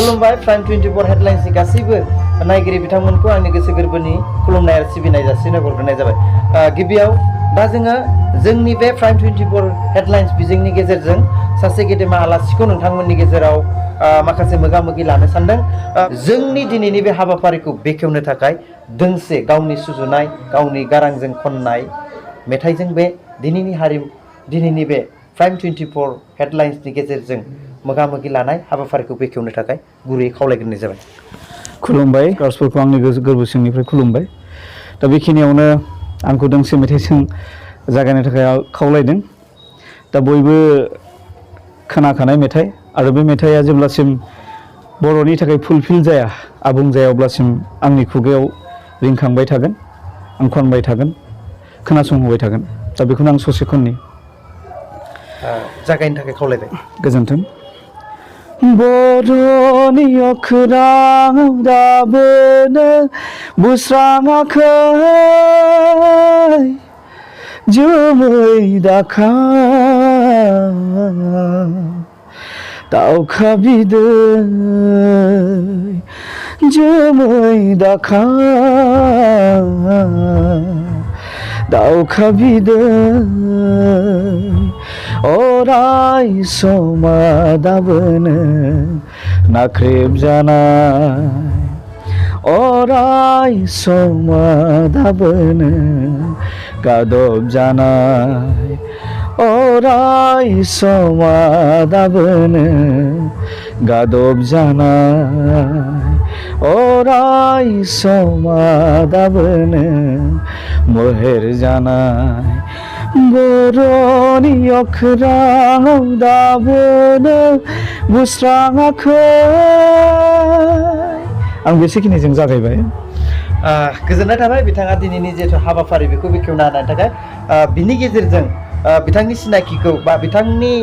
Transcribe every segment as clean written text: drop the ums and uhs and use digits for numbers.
खुलुमबाय प्राइम 24 हेडलाइन्सनि गासैबो नायगिरि बिथांमोनखौ आंनि गोसो गोरबोनि खुलुमनाय आरो सिबिनाय जासिनो हरग्रोनाय जाबाय। गिबियाव दा जोंनि बे प्राइम 24 हेडलाइन्स बिजोंनि गेजेरजों सासे गेदेमा आलासिखौ नोंथांमोननि गेजेराव माखासे मोगा-मोगि लानो सानदों। जोंनि दिनैनि बे हाबाफारिखौ बेखेवनो थाखाय दोंसे गावनि सुजुनाय गावनि गारांजों खननाय मेथाइजों बे दिनैनि बे प्राइम 24 हेडलाइन्सनि गेजेरजों मोगा-मोगि लानाय हाबाफारिखौ बेखेवनो थाखाय गुरैयै खावलायग्रोनाय जाबाय। खुलुमबाय गार्सफोरखौ आंनि गोरबो सिंनिफ्राय खुलुमबाय। दा बेखिनियावनो आंखौ दोंसे मेथाइजों जागायनो थाखाय खावलायदों। दा बयबो खोनाखानाय मेथाइ आरो बे मेथाइआ जेब्लासिम बर'नि थाखाय फुलफिल जाया आबुं जाया अब्लासिम आंनि खुगायाव रिंखांबाय थागोन, आं खनबाय थागोन, खोनासंहोबाय थागोन। दा बेखौनो आं ससे खननि जागायनो थाखाय खावलायबाय। गोजोन्थों। बर'नि अखोराङाव दाबोनो बुस्राङाखै जोमै दाखा दाउखा बिदै जोमै दाखा दाउखा बिदै अराय समा दाबोनो नाख्रेबजानाय अराय समा दाबोनो गादब जानाय अराय समा दाबोनो गादब जानाय अराय समा दाबोनो मोहेर जानाय बर'नि अखोराङाव दाबोनो बुस्राङाखै। आं बेसेखिनिजों जागायबाय। गोजोननाय थाबाय बिथाङा दिनैनि जिहेतु हाबाफारि बेखौ बेखेवना होनायनि थाखाय। बिनि गेजेरजों बिथांनि सिनायथिखौ बा बिथांनि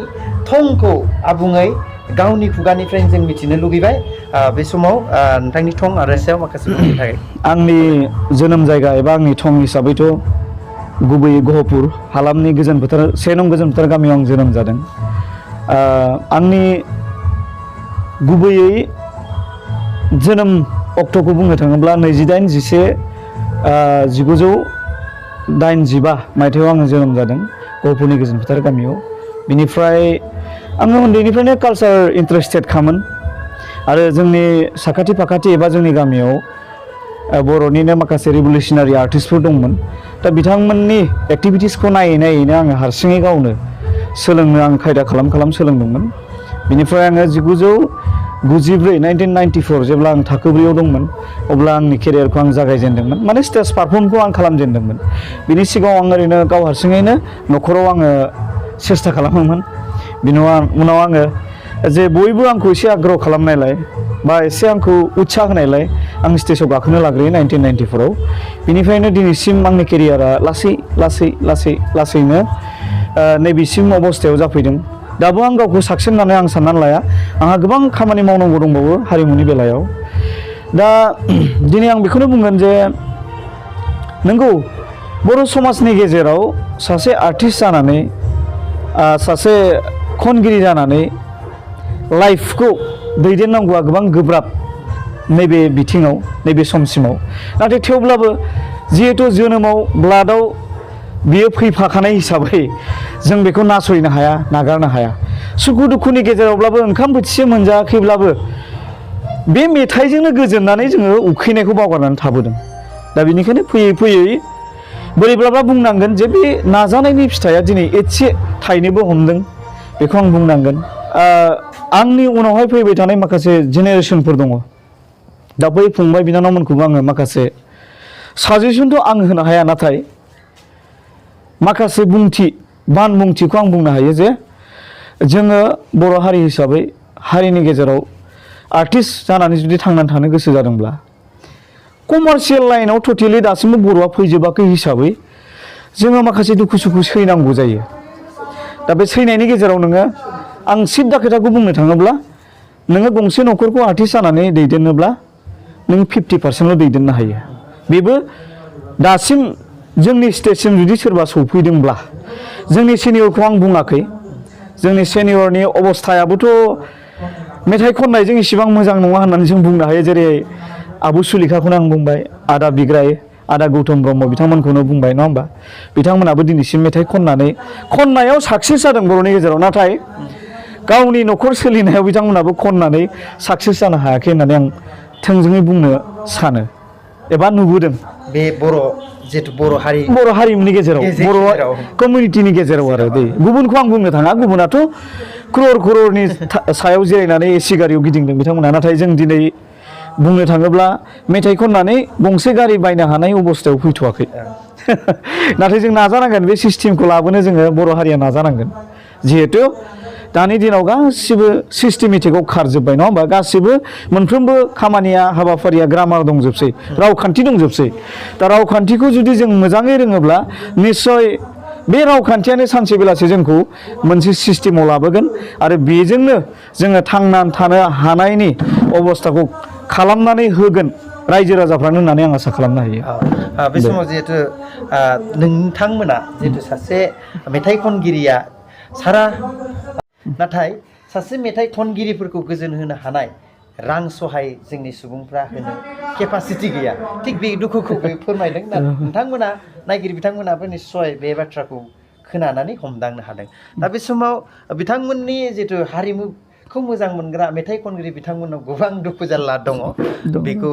थंखौ आबुङै गावनि खुगानिफ्रायनो जों मिथिनो लुगैबाय। बे समाव नोंथांनि थं आरो सायाव माखासे बुंनो थाखाय आंनि जोनोम जायगा एबा आंनि थं हिसाबैथ' गुबैयै गहपुर हालामनि गोजोन फोथार 1 नं गोजोन फोथार गामियाव आं जोनोम जादों। आंनि गुबैयै जोनोम अक्ट'खौ बुंनो थाङोब्ला 28/10/1985 मायथाइयाव आङो जोनोम जादों गहपुरनि गोजोन फोथार गामियाव। बिनिफ्राय आङो उन्दैनिफ्रायनो कालचार इन्टारेस्टेड खामोन आरो जोंनि साखाथि फाखाथि एबा जोंनि गामियाव बर'निनो माखासे रिभलिउसनारि आर्टिस्टफोर दंमोन। दा बिथांमोननि एक्टिभिटिसखौ नायै नायैनो आङो हारसिङै गावनो सोलोंनो आं खायदा खालाम सोलोंदोंमोन। बिनिफ्राय आङो 1994 जेब्ला आं थाखो 4आव दंमोन अब्ला आंनि केरियारखौ आं जागायजेनदोंमोन, माने स्टेज पारफर्मखौ आं खालामजेनदोंमोन। बिनि सिगाङाव आं ओरैनो गाव हारसिङैनो न'खराव आङो सेस्था खालामोमोन। बिनि उनाव आङो जे बयबो आंखौ एसे आग्रह खालामनायलाय बा एसे आंखौ उत्साह होनायलाय आं स्टेजाव गाखोनो लाग्रोयो 1994आव। बिनिफ्रायनो दिनैसिम आंनि केरियारा लासैनो नैबेसिम अबस्थायाव जाफैदों। दाबो आं गावखौ साक्सेस होननानै आं साननानै लाया। आंहा गोबां खामानि मावनांगौ दंबावो हारिमुनि बेलायाव। दा दिनै आं बेखौनो बुंगोन जे नंगौ बर' समाजनि गेजेराव सासे आर्टिस्ट जानानै सासे खनगिरि जानानै लाइफखौ दैदेननांगौआ गोबां गोब्राब नैबे बिथिङाव नैबे समसिमाव। नाथाय थेवब्लाबो जिहेथु जोनोमाव ब्लाडआव बियो फैफाखानाय हिसाबै जों बेखौ नासयनो हाया, नागारनो हाया। सुखु दुखुनि गेजेरावब्लाबो ओंखाम बोथिसे मोनजायाखैब्लाबो बे मेथाइजोंनो गोजोननानै जोङो उखैनायखौ बावगारनानै थाबोदों। दा बेनिखायनो फैयै फैयै बोरैब्लाबा बुंनांगोन जे बे नाजानायनि फिथाइया दिनै एसे थाइनोबो हमदों, बेखौ आं बुंनांगोन। आंनि उनावहाय फैबाय थानाय माखासे जेनेरेसनफोर दङ। दा बै फंबाय बिनानावमोनखौबो आङो माखासे साजेसनथ' आं होनो हाया, नाथाय माखासे बुंथिखौ आं बुंनो हायो जे जोङो बर' हारि हिसाबै हारिनि गेजेराव आर्टिस्ट जानानै जुदि थांनानै थानो गोसो जादोंब्ला कमार्शियेल लाइनाव टटेलि दासिमबो बर'आ फैजोबाखै हिसाबै जोङो माखासे दुखु सुखु सैनांगौ जायो। दा बे सैनायनि गेजेराव नोङो आं सिद्दा खोथाखौ बुंनो थाङोब्ला नोङो गंसे न'खरखौ आर्टिस्ट जानानै दैदेननोब्ला नों 50%ल' दैदेननो हायो। बेबो दासिम जोंनि स्टेजसिम जुदि सोरबा सौफैदोंब्ला, जोंनि सेनियरखौ आं बुङाखै, जोंनि सेनियरनि अबस्थायाबोथ' मेथाइ खननायजों इसेबां मोजां नङा होननानै जों बुंनो हायो जेरै आबु सुलिखाखौनो आं बुंबाय आदा बिग्राय आदा गौतम ब्रह्म बिथांमोनखौनो बुंबाय नङा होमबा बिथांमोनाबो दिनैसिम मेथाइ खननायाव साक्सेस जादों बर'नि गेजेराव नाथाय गावनि न'खर सोलिनायाव बिथांमोनाबो खननानै साक्सेस जानो हायाखै होननानै आं थोंजोङै बुंनो सानो एबा नुबोदों बे जिहेथु बर' हारिमुनि गेजेराव बर' कमिउनिटिनि गेजेराव आरो दै गुबुनखौ आं बुंनो थाङा गुबुनाथ' क्ररनि सायाव जिरायनानै एसि गारियाव गिदिंदों बिथांमोना नाथाय जों दिनै बुंनो थाङोब्ला मेथाइ खननानै गंसे गारि बायनो हानाय अबस्थायाव फैथ'वाखै नाथाय जों नाजानांगोन बे सिस्टेमखौ लाबोनो जोङो बर' हारिया नाजानांगोन जिहेथु दानि दिनाव गासिबो सिस्टेमेटिकआव खारजोब्बाय नङा होमबा गासिबो मोनफ्रोमबो खामानिया हाबाफारिया ग्रामार दंजोबसै रावखान्थि दंजोबसै दा रावखान्थिखौ जुदि जों मोजाङै रोङोब्ला निस्सय बे रावखान्थियानो सानसे बेलासे जोंखौ मोनसे सिस्टेमाव लाबोगोन आरो बेजोंनो जोङो थांनानै थानो हानायनि अबस्थाखौ खालामनानै होगोन रायजो राजाफ्रानो होननानै आं आसा खालामनो हायो बे समाव जिहेतु नोंथांमोना जिहेतु सासे मेथाइ खनगिरिया सारा नाथाय सासे मेथाइ खनगिरिफोरखौ गोजोन होनो हानाय रां सहाय जोंनि सुबुंफ्रा होनो केपासिटि गैया थिग बे दुखुखौ फोरमायदों नोंथांमोना नायगिरि बिथांमोनाबो निस्सय बे बाथ्राखौ खोनानानै हमदांनो हादों दा बे समाव बिथांमोननि जिथु हारिमुखौ मोजां मोनग्रा मेथाइ खनगिरि बिथांमोनाव गोबां दुखु जारला दङ बेखौ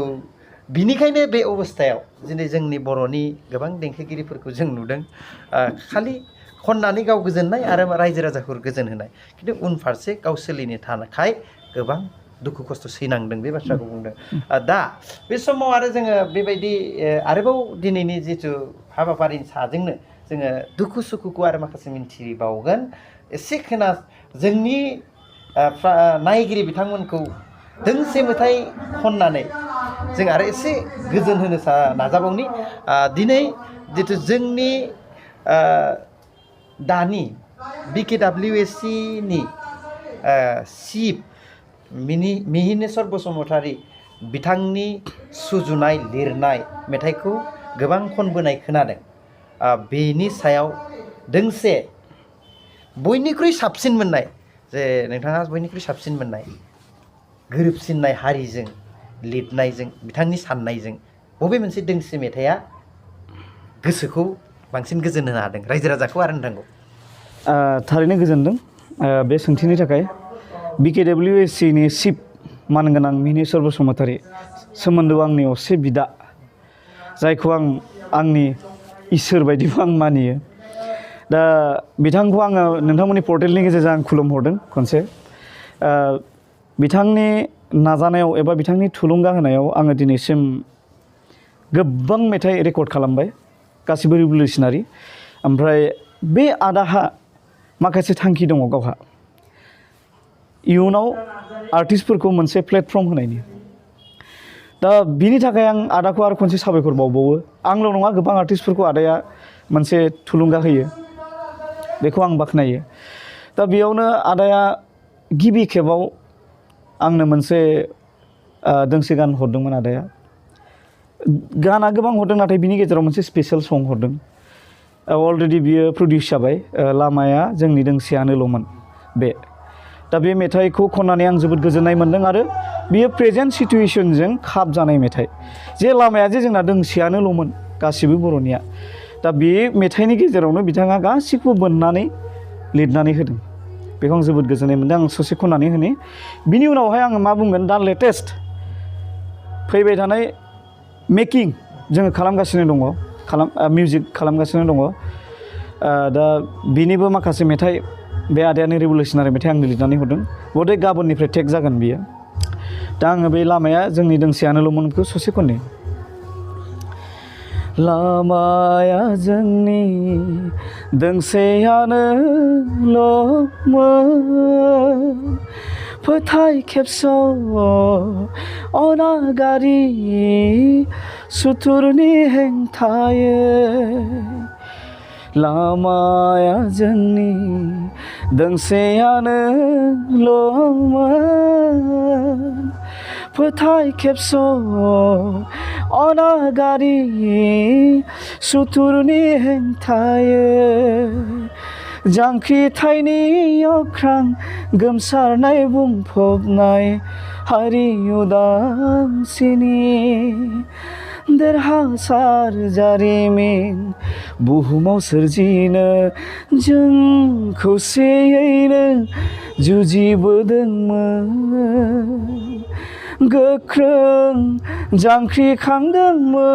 बिनिखायनो बे अबस्थायाव दिनै जोंनि बर'नि गोबां देंखोगिरिफोरखौ जों नुदों खालि खननानै गाव गोजोननाय आरो रायजो राजाखौ गोजोन होनाय खिन्थु उनफारसे गाव सोलिनो थाखाय गोबां दुखु खस्थ' सैनांदों बे बाथ्राखौ बुंदों दा बे समाव आरो जोङो बेबायदि आरोबाव दिनैनि जिथु हाबाफारिनि साजोंनो जोङो दुखु सुखुखौ आरो माखासे मिन्थिबावगोन एसे जोंनि नायगिरि बिथांमोनखौ दोंसे मेथाइ खननानै जों आरो एसे गोजोन होनो नाजाबावनि दिनै जिथु जोंनि दानि BKWSCनि चिफ मिहिनेश्वर बसुमतारी बिथांनि सुजुनाय लिरनाय मेथाइखौ गोबां खनबोनाय खोनादों बेनि सायाव दोंसे बयनिख्रुइ साबसिन मोननाय जे नोंथाङा बयनिख्रुइ साबसिन मोननाय गोरोबसिननाय हारिजों लिरनायजों बिथांनि साननायजों बबे मोनसे दोंसे मेथाइआ गोसोखौ बांसिन गोजोन होनो हादों रायजो राजाखौ आरो नोंथांखौ थारैनो गोजोनदों बे सोंथिनि थाखाय BKWSCनि चिफ मानगोनां मिहिनेश्वर बसुमतारी सोमोन्दोआव आंनि असे बिदा जायखौ आं आंनि इसोर बायदिबो आं मानियो दा बिथांखौ आङो नोंथांमोननि पर्टेलनि गेजेरजों आं खुलुमहरदों खनसे बिथांनि नाजानायाव एबा बिथांनि थुलुंगा होनायाव आङो दिनैसिम गोबां मेथाइ रेकर्ड खालामबाय गासिबो रिभलिउसनारि ओमफ्राय बे आदाहा माखासे थांखि दङ गावहा इयुनाव आर्टिस्टफोरखौ मोनसे प्लेटफर्म होनायनि दा बिनि थाखाय आं आदाखौ आरो खनसे साबायखर बावबावो आंल' नङा गोबां आर्टिस्टफोरखौ आदाया मोनसे थुलुंगा होयो बेखौ आं बाख्नायो दा बेयावनो आदाया गिबि खेबाव आंनो मोनसे दोंसे गान हरदोंमोन आदाया गाना गोबां हरदों नाथाय बिनि गेजेराव मोनसे स्पेशेल सं हरदों अलरेडि बियो प्रडिउस जाबाय लामाया जोंनि दोंसेयानोल'मोन बे दा बे मेथाइखौ खननानै आं जोबोद गोजोननाय मोन्दों आरो बियो प्रेजेन्ट सिटुएसनजों खाब जानाय मेथाइ जे लामाया जे जोंना दोंसेयानोल'मोन गासिबो बर'निया दा बे मेथाइनि गेजेरावनो बिथाङा गासिखौबो बोननानै लिरनानै होदों बेखौ आं जोबोद गोजोननाय मोन्दों आं ससे खननानै होनि बिनि उनावहाय आङो मा बुंगोन दा लेटेस्ट फैबाय थानाय मेकिं जोङो खालामगासिनो दङ मिउजिक खालामगासिनो दङ दा बिनिबो माखासे मेथाइ बे आदायानो रिभलिउसनारि मेथाइ आंनो लिरनानै हरदों बधे गाबोननिफ्राय टेक जागोन बियो दा आङो बे लामाया जोंनि दोंसेयानोल'मोन बेखौ ससे खननि लामाया जोंनि दोंसेयानोल'मोन फोथाय खेबस' अनागारि सुथुरनि हेंथायै लामाया जोंनि दोंसेयानोल'मोन फोथाय खेबस' अनागारि सुथुरनि हेंथायै जांख्रिथायनि अख्रां गोमसारनाय बुंफबनाय हारि उदांस्रिनि देरहासार जारिमिन बुहुमाव सोरजिनो जों खौसेयैनो जुजिबोदोंमोन गोख्रों जांख्रिखांदोंमोन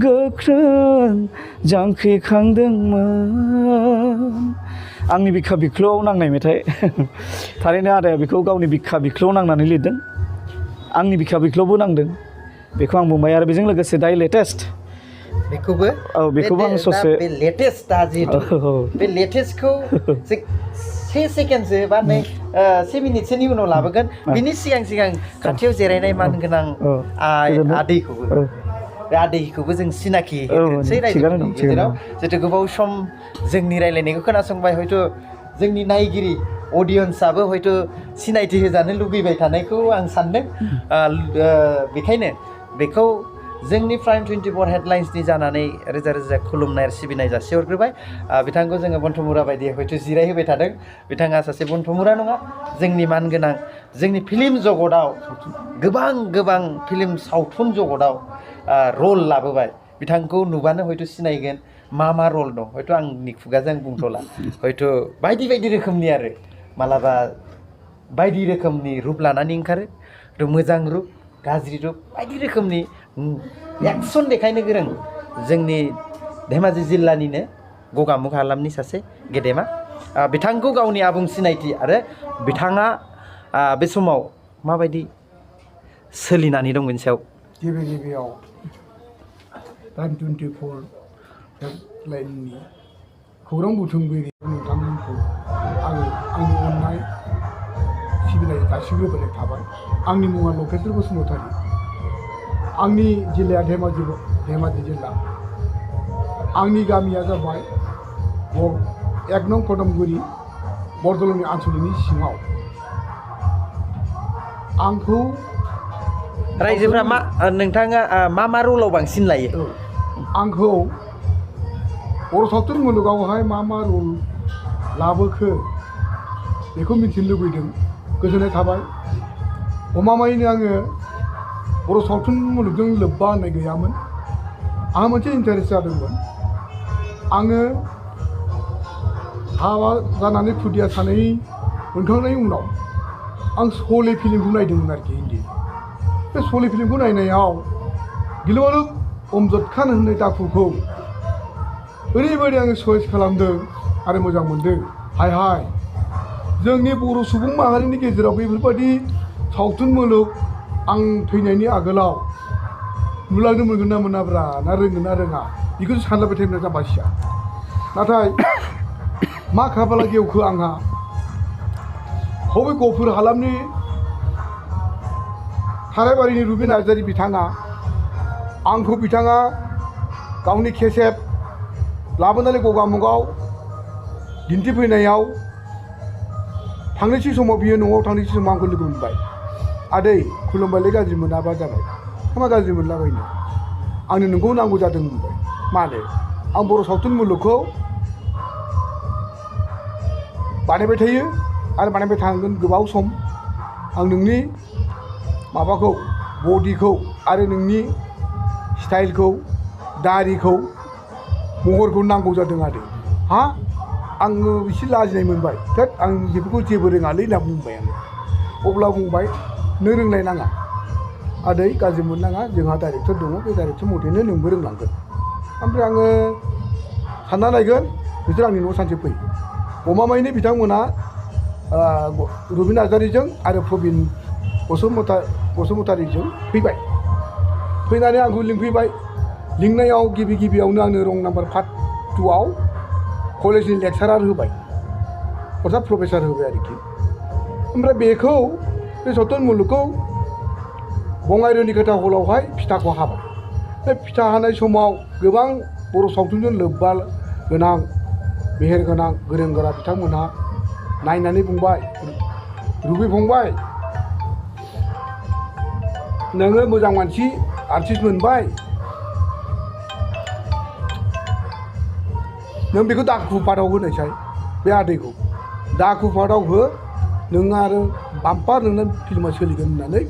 गोख्रों जांख्रिखांदोंमोन आंनि बिखा बिख्लोआव नांनाय मेथाइ थारैनो आदाया बेखौ गावनि बिखा बिख्लोआव नांनानै लिरदों आंनि बिखा बिख्लोआवबो नांदों बेखौ आं बुंबाय आरो बेजों लोगोसे दायो लेटेस्ट बेखौबो बेखौबो आं ससे बे लेटेस्ट दा जिहेतु बे लेटेस्टखौ 1 सेकेन्डसो बा 1 मिनिटसोनि उनाव लाबोगोन बिनि सिगां खाथियाव जिरायनाय मानगोनां आदैखौबो बे आदैखौबो जों सिनाखि होनोसै रायजोफोरनि गेजेराव जिहेतु गोबाव सम जोंनि रायलायनायखौ खोनासंबाय हयथ' जोंनि नायगिरि अडियन्सआबो हयथ' सिनायथि होजानो लुगैबाय थानायखौ आं सानदों बेखायनो बेखौ जोंनि प्राइम 24 हेडलाइन्सनि जानानै रोजा रोजा खुलुमनाय आरो सिबिनाय जासिहरग्रोबाय बिथांखौ जोङो बन्थमुरा बायदि हयथ' जिरायहोबाय थादों बिथाङा सासे बन्थमुरा नङा जोंनि मानगोनां जोंनि फिल्म जगतआव गोबां फिल्म सावथुन जगतआव रल लाबोबाय बिथांखौ नुबानो हयथ' सिनायगोन मा रल दं हयथ' आंनि खुगाजों बुंथ'ला हयथ' बायदि रोखोमनि आरो मालाबा बायदि रोखोमनि रुप लानानै ओंखारो मोजां रुप गाज्रि रुप बायदि रोखोमनि एक्सन देखायनो गोरों जोंनि धेमाजि जिल्लानिनो गगामुग हालामनि सासे गेदेमा बिथांखौ गावनि आबुं सिनायथि आरो बिथाङा बे समाव माबायदि सोलिनानै दं बेनि सायाव गिबियाव प्राइम 24 हेडलाइननि खौरां बुथुमगिरि नोंथांमोनखौ आङो आंनि अननाय सिबिनाय जासिग्रोबोनाय थाबाय आंनि मुङा लकेश्वर बसुमतारी आंनि जिल्लाया धेमाजि जिल्ला आंनि गामिया जाबाय 1 नं कदमगुरि बरदलनि आनसलिकनि सिङाव आंखौ रायजोफ्रा नोंथाङा मा रलाव बांसिन लायो आंखौ बर' सावथुन मुलुगावहाय मा रल लाबोखो बेखौ मिथिनो लुबैदों गोजोननाय थाबाय गमामायैनो आङो बर' सावथुन मुलुगजों लोब्बा होननाय गैयामोन आंहा मोनसे इन्टारेस्ट जादोंमोन आङो हाबा जानानै खुदिया सानै मोनखांनायनि उनाव आं श'ले फिल्मखौ नायदोंमोन आरोखि हिन्दी बे श'ले फिल्मखौ नायनायाव गिलुबालु अमजद खान होननाय दाखुखौ ओरैबायदि आङो चयस खालामदों आरो मोजां मोनदों हाय जोंनि बर' सुबुं माहारिनि गेजेराव बेफोरबायदि सावथुन मुलुग आं थैनायनि आगोलाव नुलांनो मोनगोन ना मोनाब्रा ना रोंगोन ना रोङा बेखौसो सानलाबाय थायोमोन जाम्बासिया नाथाय मा खाफाला गेवखो आंहा हबे गफुर हालामनि थारायबारिनि रुबि नार्जारि बिथाङा आंखौ बिथाङा गावनि केसेट लाबोनानै गगामुगाव दिन्थिफैनायाव थांनोसै समाव बियो न'आव थांनोसै समाव आंखौ लोगो मोनबाय आदै खुलुमबायलै गाज्रि मोनाबा जाबाय मा गाज्रि मोनलाबायनो आंनो नोंखौ नांगौ जादों होनबाय मानो आं बर' सावथुन मुलुगखौ बानायबाय थायो आरो बानायबाय थागोन गोबाव सम आं नोंनि माबाखौ बडिखौ आरो नोंनि स्टाइलखौ दारिखौ महरखौ नांगौ जादों आदै आङो एसे लाजिनाय मोनबाय आं बेफोरखौ जेबो रोङालै होनना बुंबाय आङो अब्ला बुंबाय नों रोंलायनाङा आदै गाज्रि मोननाङा जोंहा डाइरेक्टर दङ बे डाइरेक्टर मथेनो नोंबो रोंलांगोन ओमफ्राय आङो सानना नायगोन बिसोर आंनि न'आव सानसे फै गमामायैनो बिथांमोना रुबि नार्जारिजों आरो प्रबिन बसुमतारीजों फैबाय फैनानै आंखौ लिंफैबाय लिंनायाव गिबियावनो आंनो रं नाम्बार पार्ट 2आव कलेजनि लेक्सारार होबाय अर्थात प्रफेसार होबाय आरोखि ओमफ्राय बेखौ बे सावथुन मुलुगखौ बङाइगावनि खोथा हलावहाय फिथाखौ हाबाय बे फिथा हानाय समाव गोबां बर' सावथुनजों लोब्बा गोनां मेहेर गोनां गोरों गोरा बिथांमोनहा नायनानै बुंबाय रुबि फंबाय नोङो मोजां मानसि आर्टिस्ट मोनबाय नों बेखौ दाखु पाटाव होनायसाय बे आदैखौ दाखु पाटाव हो नों आरो बाम्पार नोंना फिल्मा सोलिगोन होननानै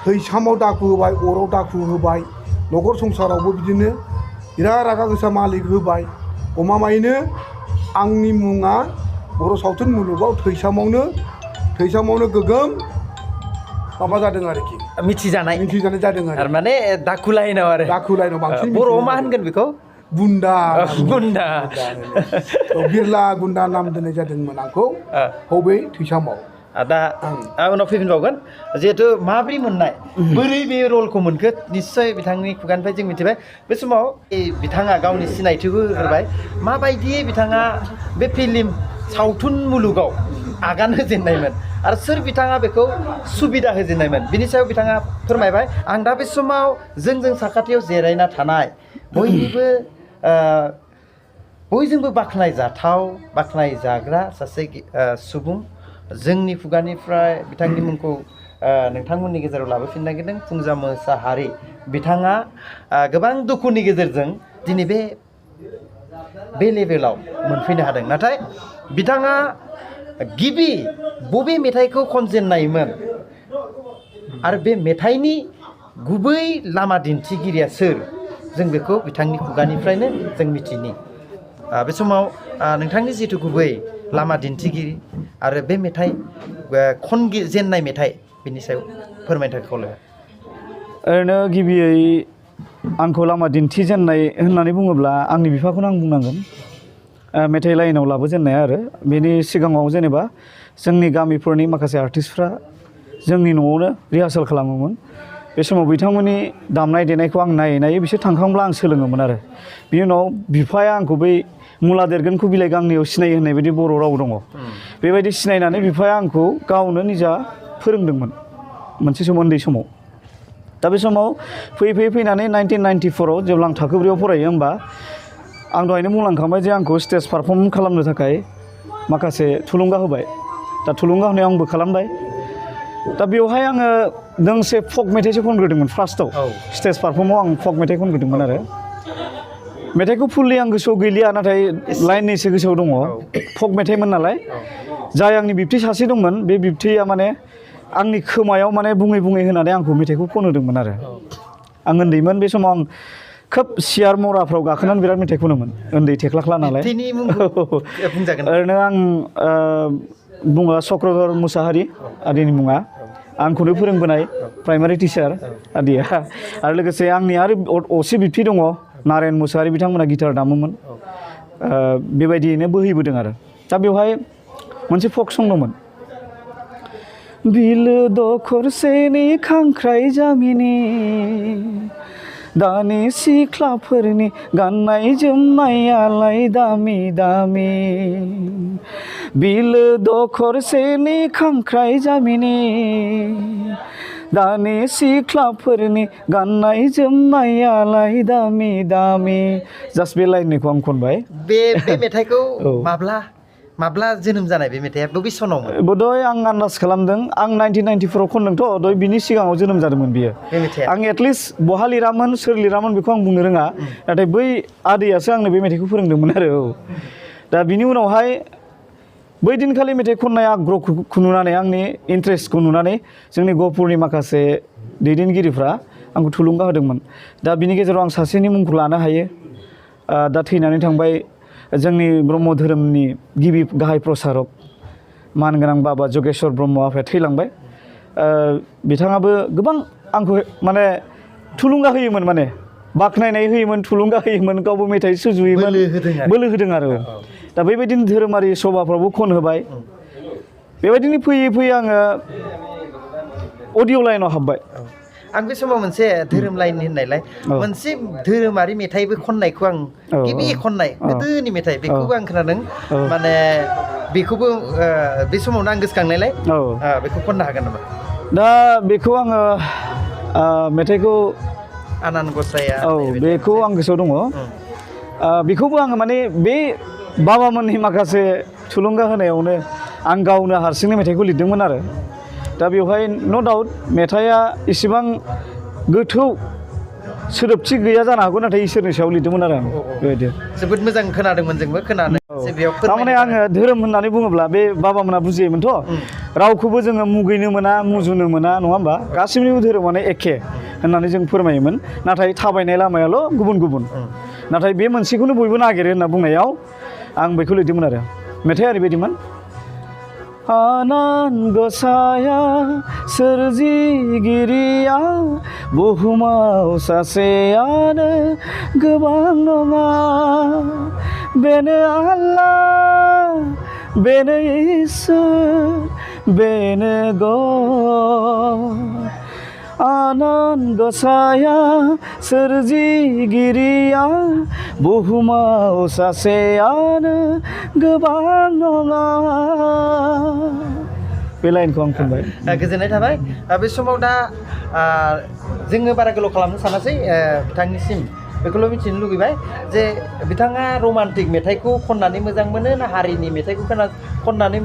थैसामाव दाखु होबाय अराव दाखु होबाय न'खर संसारावबो बिदिनो बिराद रागा गोसा मालिक होबाय गमामायैनो आंनि मुङा बर' सावथुन मुलुगाव थैसामावनो गोगोम माबा जादों आरोखि मिथिजानाय जादों आरो माने दाखु लाइनाव आरो दाखु लाइनाव बांसिन बर'आव मा होनगोन बेखौ गुन्दा गुन्दा बिरला गुन्दा नाम दोननाय जादोंमोन आंखौ हबै थैसामाव दा आं उनाव फैफिनबावगोन जिहेथु माब्रै मोननाय बोरै बे रलखौ मोनखो निस्सय बिथांनि खुगानिफ्राय जों मिथिबाय बे समाव बिथाङा गावनि सिनायथिखौ होग्रोबाय माबायदियै बिथाङा बे फिल्म सावथुन मुलुगाव आगान होजेननायमोन आरो सोर बिथाङा बेखौ सुबिदा होजेननायमोन बिनि सायाव बिथाङा फोरमायबाय आं दा बे समाव जोंजों साखाथियाव जिरायना थानाय बयजोंबो बाख्नायजाग्रा सासे सुबुं जोंनि खुगानिफ्राय बिथांनि मुंखौ नोंथांमोननि गेजेराव लाबोफिननो नागिरदों फुंजा मोसाहारि बिथाङा गोबां दुखुनि गेजेरजों दिनै बे लेभेलाव मोनफैनो हादों नाथाय बिथाङा गिबि बबे मेथाइखौ खनजेननायमोन आरो बे मेथाइनि गुबै लामा दिन्थिगिरिया सोर जों बेखौ बिथांनि खुगानिफ्रायनो जों मिथिनि बे समाव नोंथांनि जिथु गुबै लामा दिन्थिगिरि आरो बे मेथाइ खनजेननाय मेथाइ बिनि सायाव फोरमायनो थाखाय खावलायबाय ओरैनो गिबियै आंखौ लामा दिन्थिजेननाय होननानै बुङोब्ला आंनि बिफाखौनो आं बुंनांगोन मेथाइ लाइनाव लाबोजेननाया आरो बेनि सिगाङाव जेनेबा जोंनि गामिफोरनि माखासे आर्टिस्टफ्रा जोंनि न'आवनो रिहार्सेल खालामोमोन बे समाव बिथांमोननि दामनाय देनायखौ आं नायै बिसोर थांखांब्ला आं सोलोङोमोन आरो बिनि उनाव बिफाया आंखौ बै मुला देरगोनखौ बिलाइ गांनैयाव सिनायो होननाय बायदि बर' राव दङ बेबायदि सिनायनानै बिफाया आंखौ गावनो निजा फोरोंदोंमोन मोनसे सम उन्दै समाव दा बे समाव फैयै फैनानै 1994आव जेब्ला आं थाखो 4आव फरायो होमबा आं दहायनो बुंलांखांबाय जे आंखौ स्टेज पारफर्म खालामनो थाखाय माखासे थुलुंगा होबाय दा थुलुंगा होनायाव आंबो खालामबाय दा बेवहाय आङो दोंसे फक मेथाइसो खनग्रोदोंमोन फार्स्टआव स्टेज पारफर्माव आं फक मेथाइ खनग्रोदोंमोन आरो मेथाइखौ फुल्लि आं गोसोआव गैलिया नाथाय लाइननैसो गोसोआव दङ फक मेथाइमोन नालाय जाय आंनि बिबथै सासे दंमोन बे बिबथैया माने आंनि खोमायाव माने बुङै होनानै आंखौ मेथाइखौ खनहोदोंमन आरो आं उन्दैमोन बे समाव आं खोब सियार मराफ्राव गाखोनानै बिराद मेथाइ खनोमोन उन्दै थेख्लाख्ला नालाय ओरैनो आं बुङो चक्रधर मुसाहारि आदैनि मुङा आंखौनो फोरोंबोनाय प्राइमारि टिचार आदैया आरो लोगोसे आंनि आरो असे बिबथै दङ नारायण मुसाहारि बिथांमोना गिटार दामोमोन बेबायदियैनो बोहैबोदों आरो दा बेवहाय मोनसे फक सं दंमोन बिलो दखरसेनि खांख्राइ जामिनि दानि सिख्लाफोरनि गाननाय जोमनायालाय दामि दामि बिलो दखरसेनि खांख्राइ जामिनि दानि सिख्लाफोरनि गाननाय जोमनायालाय दामि दामि जास्ट बे लाइननिखौ आं खनबाय बे मेथाइखौ माब्ला जोनोम जानाय बे मेथाइआ बबे सनावमोन बधय आं आन्दाज खालामदों आं 1994आव खनदोंथ' दय बिनि सिगाङाव जोनोम जादोंमोन बियो आं एटलिस्ट बहा लिरामोन सोर लिरामोन बेखौ आं बुंनो रोङा नाथाय बै आदैयासो आंनो बे मेथाइखौ फोरोंदोंमोन आरो दा बिनि उनावहाय बै दिनखालि मेथाइ खननाय आग्रहखौ नुनानै आंनि इन्ट्रेस्टखौ नुनानै जोंनि गहपुरनि माखासे दैदेनगिरिफ्रा आंखौ थुलुंगा होदोंमोन दा बिनि गेजेराव आं सासेनि मुंखौ लानो हायो दा थैनानै थांबाय जोंनि ब्रह्म धोरोमनि गिबि गाहाय प्रसारक मानगोनां बाबा जगेश्वर ब्रह्म आफाया थैलांबाय बिथाङाबो गोबां आंखौ माने थुलुंगा होयोमोन माने बाख्नायनाय होयोमोन थुलुंगा होयोमोन गावबो मेथाइ सुजुयोमोन बोलो होदों आरो दा बेबायदिनो धोरोमारि सभाफ्रावबो खनहोबाय बेबायदिनो फैयै आङो अडिअ लाइनाव हाबबाय आं बे समाव मोनसे धोरोम लाइन होननायलाय मोनसे धोरोमारि मेथाइबो खननायखौ आं गिबि खननाय गोदोनि मेथाइ बेखौबो आं खोनादों माने बेखौबो बे समावनो आं गोसोखांनायलाय बेखौ खननो हागोन नामा दा बेखौ आङो मेथाइखौ आनान गसाया बेखौ आं गोसोआव दङ बेखौबो आङो माने बे बाबामोननि माखासे थुलुंगा होनायावनो आं गावनो हारसिंनो मेथाइखौ लिरदोंमोन आरो दा बेवहाय न' डाउट मेथाइआ इसेबां गोथौ सोदोबथि गैया जानो हागौ नाथाय इसोरनि सायाव लिरदोंमोन आरो आं बेबायदि जोबोद मोजां खोनादोंमोन जोंबो खोनानो बेयाव थारमाने आङो धोरोम होननानै बुङोब्ला बे बाबामोना बुजियोमोनथ' रावखौबो जोङो मुगैनो मोना मुजुनो मोना नङा होमबा गासिनिबो धोरोमानो एखे होननानै जों फोरमायोमोन नाथाय थाबायनाय लामायाल' गुबुन गुबुन नाथाय बे मोनसेखौनो बयबो नागिरो होनना बुंनायाव आं बेखौ लिरदोंमोन आरो मेथाइआ ओरैबायदिमोन आनान गसाया सोरजिगिरिया बुहुमाव सासेयानो गोबां नङा बेनो आल्लाह बेनो इसोर बेनो गड आनान गसाया सोरजिगिरिया बुहुमाव सासेयानो गोबां नङा बे लाइनखौ आं खनबाय गोजोननाय थाबाय बे समाव दा जोङो बारा गोलाव खालामनो सानासै बिथांनिसिम बेखौल' मिथिनो लुगैबाय जे बिथाङा रमान्टिक मेथाइखौ खननानै मोजां मोनो ना हारिनि मेथाइखौ खननानै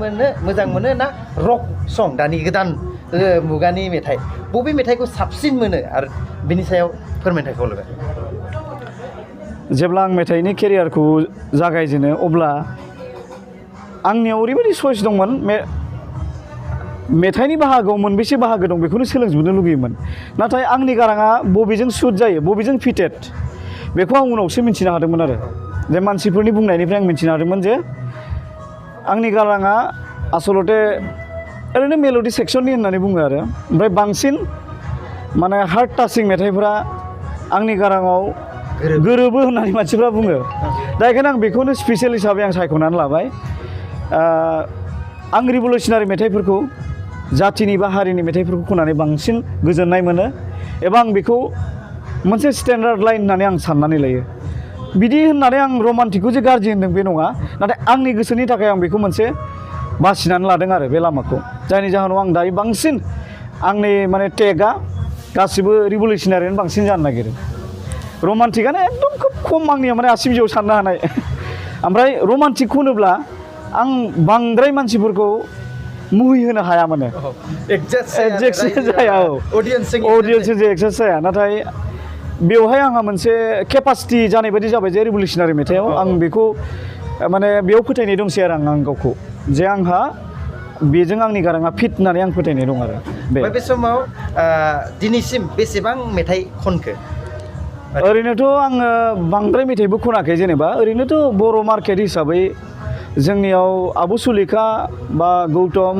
मोजां मोनो ना रक सं दानि गोदान मुगानि मेथाइ बबे मेथाइखौ साबसिन मोनो आरो बिनि सायाव फोरमायथाय खावलायबाय जेब्ला आं मेथाइनि केरियारखौ जागायजेनो अब्ला आंनियाव ओरैबायदि चइस दंमोन मेथाइनि बाहागोआव मोनबेसे बाहागो दं बेखौनो सोलोंजोबनो लुगैयोमोन नाथाय आंनि गाराङा बबेजों सुट जायो बबेजों फिटेड बेखौ आं उनावसो मिन्थिनो हादोंमोन आरो जे मानसिफोरनि बुंनायनिफ्राय आं मिन्थिनो हादोंमोन जे आंनि गाराङा आसलते ओरैनो मेल'डि सेक्सननि होननानै बुङो आरो ओमफ्राय बांसिन माने हार्ट टाचिं मेथाइफोरा आंनि गाराङाव गोरोबो होननानै मानसिफ्रा बुङो दा बेखायनो आं बेखौनो स्पेसियेल हिसाबै आं सायख'नानै लाबाय आं रिभलिउसनारि मेथाइफोरखौ जातिनि बा हारिनि मेथाइफोरखौ खननानै बांसिन गोजोननाय मोनो एबा आं बेखौ मोनसे स्टेन्डार्ड लाइन होननानै आं साननानै लायो बिदि होननानै आं रमान्टिकखौ जे गाज्रि होनदों बे नङा नाथाय आंनि गोसोनि थाखाय आं बेखौ मोनसे बासिनानै लादों आरो बे लामाखौ जायनि जाहोनाव आं दायो बांसिन आंनि माने टेगआ गासिबो रिभलिउसनारियानो बांसिन जानो नागिरो रमान्टिकआनो एकदम खोब खम आंनिया माने आसि बिजौआव साननो हानाय ओमफ्राय रमान्टिक होनोब्ला आं बांद्राय मानसिफोरखौ मुहि होनो हाया माने एडजास्ट जाया अडियन्सजों एक्सेस जाया नाथाय बेवहाय आंहा मोनसे केपासिटि जानाय बायदि जाबाय जे रिभलिउसनारि मेथाइआव आं बेखौ माने बेयाव फोथायनाय दंसै आरो आं गावखौ जे आंहा बेजों आंनि गाराङा फिट होननानै आं फोथायनाय दं आरो बे समाव दिनैसिम बेसेबां मेथाइ खनखो ओरैनोथ' आङो बांद्राय मेथाइबो खनाखै जेनेबा ओरैनोथ' बर' मार्केट हिसाबै जोंनियाव आबु सुलेखा बा गौतम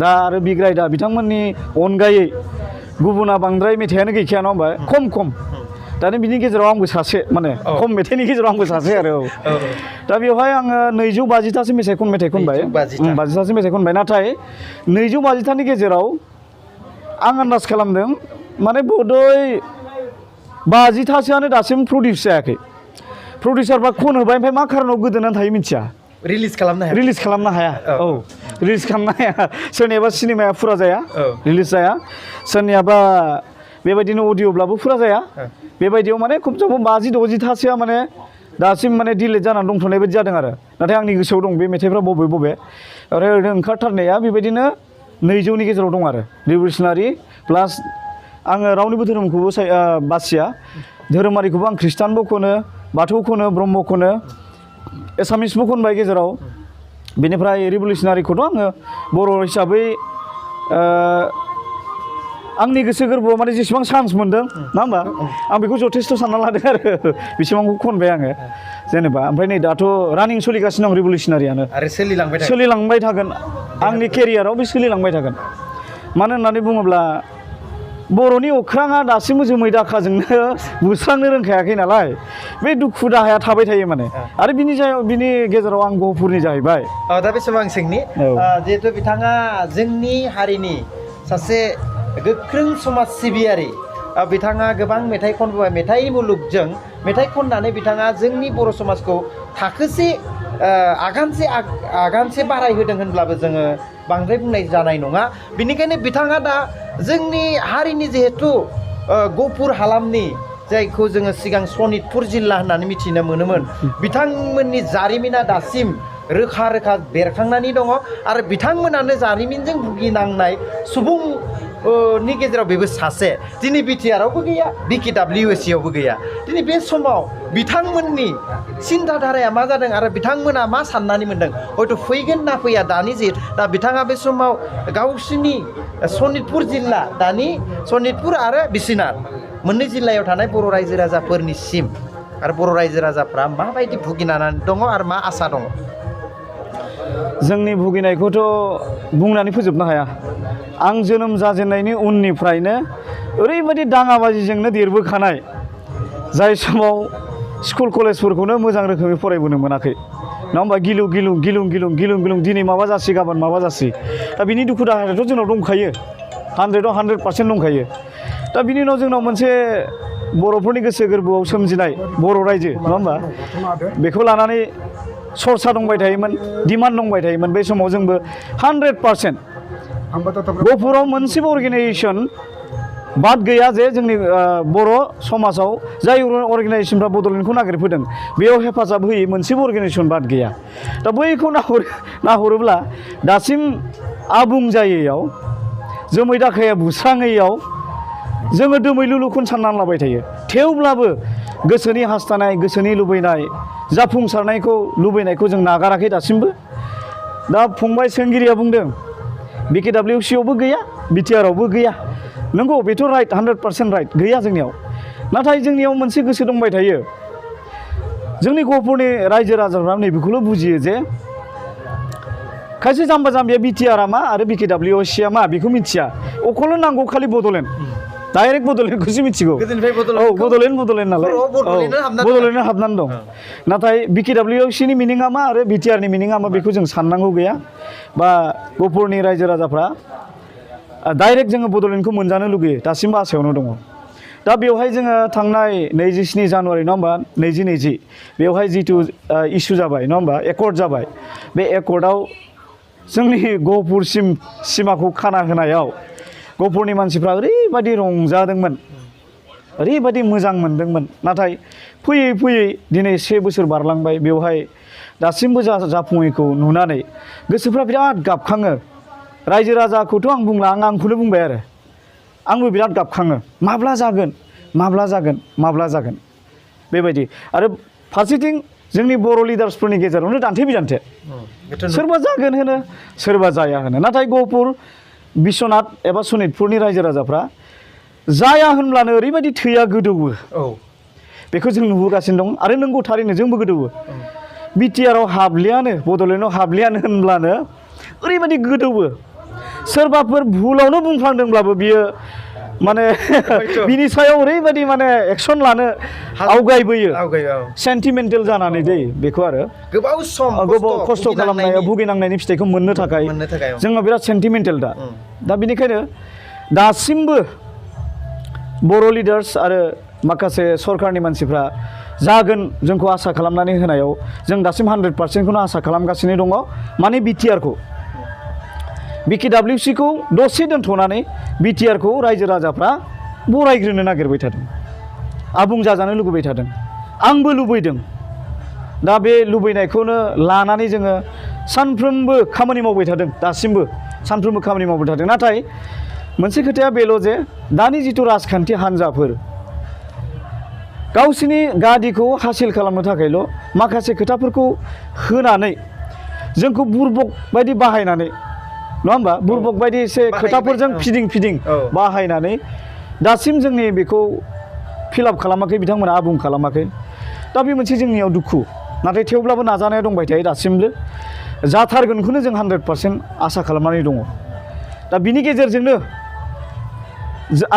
दा आरो बिग्राय दा बिथांमोननि अनगायै गुबुना बांद्राय मेथाइआनो गैखाया नङा होमबा खम दानि बिनि गेजेराव आंबो सासे माने खम मेथाइनि गेजेराव आंबो सासे आरो दा बेवहाय आङो 250थासो मेथाइ खनबाय 250थासो मेथाइ खनबाय नाथाय 250थानि गेजेराव आं आन्दाज खालामदों माने बधय 50थासोआनो दासिम प्रडिउस जायाखै प्रडिउसारबा खनहोबाय ओमफ्राय मा खारनाव गोदोनानै थायो मिथिया रिलिज खालामनो हाया रिलिज खालामनो हाया सोरनियाबा सिनेमाया फुरा जाया रिलिज जाया सोरनियाबा बेबायदिनो अडिअ'ब्लाबो फुरा जाया बेबायदियाव माने खमसेखम 50-60थासोआ माने दासिम माने डिलेट जानानै दंथ'नाय बायदि जादों आरो नाथाय आंनि गोसोआव दं बे मेथाइफ्रा बबे आरो ओरैनो ओंखारथारनाया बेबायदिनो 200नि गेजेराव दं आरो रिभलिउसनारि प्लास आङो रावनिबो धोरोमखौबो बासिया धोरोमारिखौबो आं ख्रिस्टानबो खनो बाथौ खनो ब्रह्म खनो एसामिसबो खनबाय गेजेराव बेनिफ्राय रिभलिउसनारिखौथ' आङो बर' हिसाबै आंनि गोसो गोरबोआव माने जेसेबां चान्स मोन्दों नङा होमबा आं बेखौ जथेस्थ' सानना लादों आरो बेसेबांखौ खनबाय आङो जेनेबा ओमफ्राय नै दाथ' रानिं सोलिगासिनो दं रिभलिउसनारियानो आरो सोलिलांबाय थागोन आंनि केरियाराव बे सोलिलांबाय थागोन मानो होननानै बुङोब्ला बर'नि अख्राङा दासिमबो जोमै दाखाजोंनो बुस्रांनो रोंखायाखै नालाय बे दुखु दाहाया थाबाय थायो माने आरो बिनि गेजेराव आं गहपुरनि जाहैबाय दा बे समाव आं सोंनि जिहेथु बिथाङा जोंनि हारिनि सासे गोख्रों समाज सिबियारि बिथाङा गोबां मेथाइ खनबोबाय मेथाइ मुलुगजों मेथाइ खननानै बिथाङा जोंनि बर' समाजखौ थाखोसे आगानसे बारायहोदों होनब्लाबो जोङो बांद्राय बुंनाय जानाय नङा बेनिखायनो बिथाङा दा जोंनि हारिनि जिहेथु गहपुर हालामनि जायखौ जोङो सिगां सनितपुर जिल्ला होननानै मिथिनो मोनोमोन बिथांमोननि जारिमिना दासिम रोखा बेरखांनानै दङ आरो बिथांमोनानो जारिमिनजों भुगिनांनाय सुबुं नि गेजेराव बेबो सासे दिनै बिटिआरआवबो गैया BKWSआवबो गैया दिनै बे समाव बिथांमोननि सिन्थाधाराया मा जादों आरो बिथांमोना मा साननानै मोन्दों हयथ' फैगोन ना फैया दानि जे दा बिथाङा बे समाव गावसिनि सनितपुर जिल्ला दानि सनितपुर आरो बिश्वनाथ मोननै जिल्लायाव थानाय बर' रायजो राजाफोरनिसिम आरो बर' रायजो राजाफ्रा माबायदि भुगिनानै दङ आरो मा आसा दङ जोंनि भुगिनायखौथ' बुंनानै फोजोबनो हाया आं जोनोम जाजेननायनि उननिफ्रायनो ओरैबायदि दाङाबाजिजोंनो देरबोखानाय जाय समाव स्कुल कलेजफोरखौनो मोजां रोखोमै फरायबोनो मोनाखै नङा होमबा गिलु गिलु गिलुं गिलुं गिलुं गिलुं दिनै माबा जासि गाबोन माबा जासि दा बिनि दुखु दाहायाथ' जोंनाव दंखायो 100आव 100% दंखायो दा बिनि उनाव जोंनाव मोनसे बर'फोरनि गोसो गोरबोआव सोमजिनाय बर' रायजो नङा होमबा बेखौ लानानै सरसा दंबाय थायोमोन डिमान्ड दंबाय थायोमोन बे समाव जोंबो 100% गहपुराव मोनसेबो अर्गेनाइजेसन बाद गैया जे जोंनि बर' समाजाव जाय अर्गेनाइजेसनफ्रा बड'लेण्डखौ नागिरफैदों बेयाव हेफाजाब होयै मोनसेबो अर्गेनाइजेसन बाद गैया दा बैखौ नाहरोब्ला दासिम आबुं जायैयाव जोमै दाखाया बुस्राङैयाव जोङो दोमैलुलुखौनो साननानै लाबाय थायो थेवब्लाबो गोसोनि हास्थायनाय गोसोनि लुबैनाय जाफुंसारनायखौ लुबैनायखौ जों नागाराखै दासिमबो दा फंबाय सोंगिरिया बुंदों BKWCआवबो गैया बिटिआरआवबो गैया नंगौ बेथ' राइट 100% राइट गैया जोंनियाव नाथाय जोंनियाव मोनसे गोसो दंबाय थायो जोंनि गहपुरनि रायजो राजाफ्रा नैबेखौल' बुजियो जे खायसे जाम्बा जाम्बिया बिटिआरआ मा आरो BKWCआ मा बेखौ मिथिया अखल नांगौ खालि बड'लेण्ड डाइरेक्ट बड'लेण्डखौसो मिथिगौ औ बड'लेण्ड नालाय बड'लेण्डआव हाबनानै दं नाथाय BKWCनि मिनिङा मा आरो बिटिआरनि मिनिङा मा बेखौ जों साननांगौ गैया बा गहपुरनि रायजो राजाफ्रा डाइरेक्ट जोङो बड'लेण्डखौ मोनजानो लुगैयो दासिमबो आसायावनो दङ दा बेवहाय जोङो थांनाय 27 जानुवारि नङा होमबा 2020 बेवहाय जिथु इस्यु जाबाय नङा होमबा एकर्ड जाबाय बे एकर्डआव जोंनि गहपुरसिम सिमाखौ खाना होनायाव गहपुरनि मानसिफ्रा ओरैबायदि रंजादोंमोन ओरैबायदि मोजां मोनदोंमोन नाथाय फैयै फैयै दिनै 1 बोसोर बारलांबाय बेवहाय दासिमबो जाफुङैखौ नुनानै गोसोफ्रा बिराद गाबखाङो रायजो राजाखौथ' आं बुंला आंखौनो बुंबाय आरो आंबो बिराद गाबखाङो माब्ला जागोन बेबायदि आरो फारसेथिं जोंनि बर' लिडार्सफोरनि गेजेरावनो दान्थे बिदान्थे सोरबा जागोन होनो सोरबा जाया होनो नाथाय गहपुर बिश्वनाथ एबा सनितपुरनि रायजो राजाफ्रा जाया होनब्लानो ओरैबायदि थैया गोदौवो बेखौ जों नुबोगासिनो दं आरो नंगौ थारैनो जोंबो गोदौवो बिटिआरआव हाबलियानो बड'लेण्डआव हाबलियानो होनब्लानो ओरैबायदि गोदौवो सोरबाफोर भुलावनो बुंफ्लांदोंब्लाबो बियो माने बिनि सायाव ओरैबायदि माने एक्सन लानो आवगायबोयो सेन्टिमेन्टेल जानानै दै बेखौ आरो गोबाव खस्थ' खालामनायाव भुगिनांनायनि फिथाइखौ मोननो थाखाय जोंनाव बिराद सेन्टिमेन्टेल दा बेनिखायनो दासिमबो बर' लिडार्स आरो माखासे सरकारनि मानसिफ्रा जागोन जोंखौ आसा खालामनानै होनायाव जों दासिम 100%खौनो आसा खालामगासिनो दङ माने बिटिआरखौ BKWCखौ दसे दोनथ'नानै बिटिआरखौ रायजो राजाफ्रा बरायग्रोनो नागिरबाय थादों आबुं जाजानो लुबैबाय थादों आंबो लुबैदों दा बे लुबैनायखौनो लानानै जोङो सानफ्रोमबो खामानि मावबाय थादों दासिमबो सानफ्रोमबो खामानि मावबाय थादों नाथाय मोनसे खोथाया बेल' जे दानि जिथु राजखान्थि हान्जाफोर गावसिनि गादिखौ हासिल खालामनो थाखायल' माखासे खोथाफोरखौ होनानै जोंखौ बुरबक बायदि बाहायनानै नङा होमबा बुरबक बायदि एसे खोथाफोरजों फिदिं बाहायनानै दासिम जोंनि बेखौ फिलआप खालामाखै बिथांमोना आबुं खालामाखै दा बे मोनसे जोंनियाव दुखु नाथाय थेवब्लाबो नाजानाया दंबाय थायो दासिमबो जाथारगोनखौनो जों 100% आसा खालामनानै दङ दा बिनि गेजेरजोंनो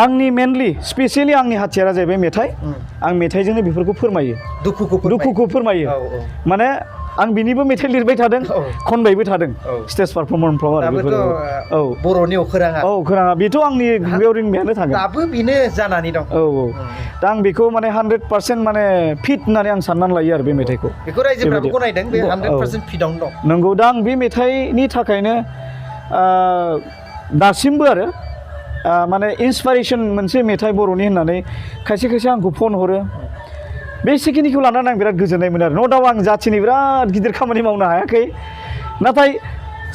आंनि मेनलि स्पेसियेलि आंनि हाथियारा जाहैबाय मेथाइ आं मेथाइजोंनो बेफोरखौ फोरमायो दुखुखौ फोरमायो माने आं बिनिबो मेथाइ लिरबाय थादों खनबायबो थादों स्टेज पारफर्मारफ्राव आरो बर'नि अखोराङा बेथ' आंनि गुबैयाव रिंनायानो थागोन दाबो बेनो जानानै दं दा आं बेखौ माने 100% माने फिट होननानै आं साननानै लायो आरो बे मेथाइखौ बेखौ रायजोफ्राबो गनायदों बे 100% फिटआवनो दं नंगौ दा आं बे मेथाइनि थाखायनो दासिमबो आरो माने इन्सपाइरेसन मोनसे मेथाइ बर'नि होननानै खायसे आंखौ फन हरो बेखिनिखौ लानानै आं बिराद गोजोननाय मोनो आरो न' दाउट आं जाथिनि बिराद गिदिर खामानि मावनो हायाखै नाथाय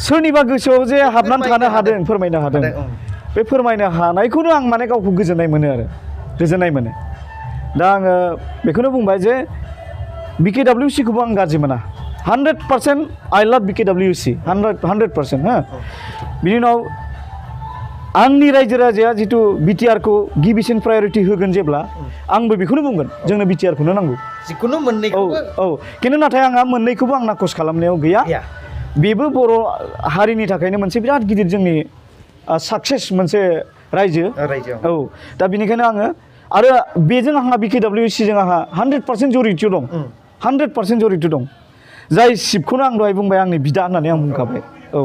सोरनिबा गोसोआव जे हाबनानै थानो हादों फोरमायनो हादों बे फोरमायनो हानायखौनो आं माने गावखौ गोजोननाय मोनो आरो गोजोननाय मोनो दा आङो बेखौनो बुंबाय जे BKWC खौबो आं गाज्रि मोना 100% I love BKWC 100% हो बिनि उनाव आंनि रायजो राजाया जितु BTR खौ गिबिसिन प्रायरिटि होगोन जेब्ला आंबो बेखौनो बुंगोन जोंनो BTR खौनो नांगौ जिखुनु मोननैखौबो औ खिन्थु नाथाय आंहा मोननैखौबो आं नाखस खालामनायाव गैया बेबो बर' हारिनि थाखायनो मोनसे बिराद गिदिर जोंनि साक्सेस मोनसे रायजो औ दा बेनिखायनो आङो आरो बेजों आंहा BKWC जों आंहा 100% जरित दं 100% जरित दं जाय शिबखौनो आं दहाय बुंबाय आंनि बिदा होननानै आं बुंखाबाय औ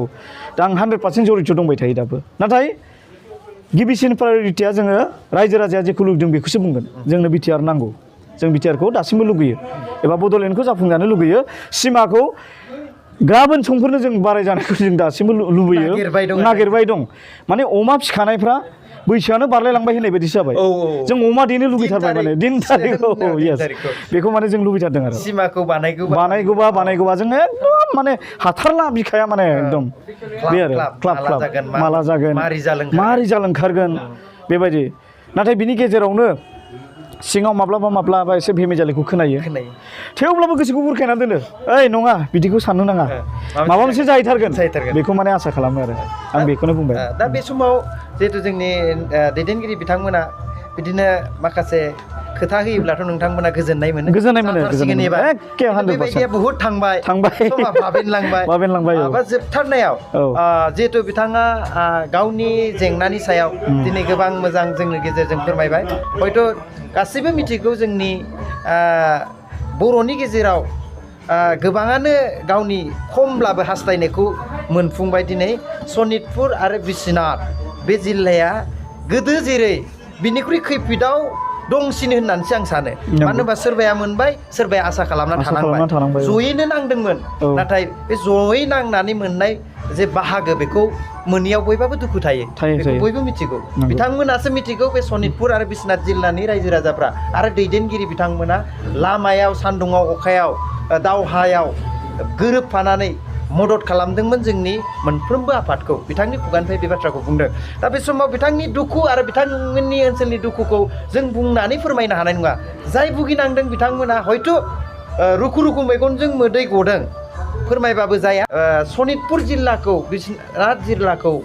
दा आं 100% जरित दंबाय थायो दाबो नाथाय गिबिसिन प्रायरिटिया जोङो रायजो राजाया जेखौ लुगैदों बेखौसो बुंगोन जोंनो BTR नांगौ जों BTR खौ दासिमबो लुगैयो एबा बड'लेण्डखौ जाफुंजानो लुगैयो सिमाखौ गाबोन समफोरनो जों बारायजानायखौ जों दासिमबो लुबैयो नागिरबाय दं माने अमा फिखानायफ्रा बैसोआनो बारलायलांबाय होननाय बायदिसो जाबाय जों अमा देनो लुगैथारबाय माने दिन थारिखौ येस बेखौ माने जों लुबैथारदों आरो सिमाखौ बानायगौबा जों एकदम माने हाथारला बिखाया माने एकदम बे आरो क्लाब माला जागोन मारै जालांखारगोन बेबायदि नाथाय बिनि गेजेरावनो सिङाव माब्लाबा एसे भेमेजालिखौ खोनायो थेवब्लाबो गोसोखौ बुरखायना दोनो ओइ नङा बिदिखौ साननो नाङा माबा मोनसे जाहैथारगोन बेखौ माने आसा खालामो आरो आं बेखौनो बुंबाय दा बे समाव जिहेतु जोंनि दैदेनगिरि बिथांमोना बिदिनो माखासे खोथा होयोब्लाथ' नोंथांमोना गोजोननाय मोनो एखे 100% बहुद थांबाय समा बाबेनलांबाय बा जोबथारनायाव जिहेतु बिथाङा गावनि जेंनानि सायाव दिनै गोबां मोजां जोंनि गेजेरजों फोरमायबाय हयथ' गासैबो मिथिगौ जोंनि बर'नि गेजेराव गोबाङानो गावनि खमब्लाबो हास्थायनायखौ मोनफुंबाय दिनै सनितपुर आरो बिश्वनाथ बे जिल्लाया गोदो जेरै बिनिख्रुइ खैफोदाव दंसिन होननानैसो आं सानो मानो होनबा सोरबाया मोनबाय सोरबाया आसा खालामना थानांबाय जयैनो नांदोंमोन नाथाय बे जयै नांनानै मोननाय जे बाहागो बेखौ मोनैयाव बयबाबो दुखु थायो बेखौ बयबो मिथिगौ बिथांमोनासो मिथिगौ बे सनितपुर आरो बिश्वनाथ जिल्लानि रायजो राजाफ्रा आरो दैदेनगिरि बिथांमोना लामायाव सान्दुङाव अखायाव दावहायाव गोरोबफानानै मदद खालामदोंमोन जोंनि मोनफ्रोमबो आफादखौ बिथांनि खुगानिफ्राय बे बाथ्राखौ बुंदों दा बे समाव बिथांनि दुखु आरो बिथांमोननि ओनसोलनि दुखुखौ जों बुंनानै फोरमायनो हानाय नङा जाय भुगिनांदों बिथांमोना हयथ' रुखु रुखु मेगनजों मोदै गदों फोरमायबाबो जाया सनितपुर जिल्लाखौ बिश्वनाथ जिल्लाखौ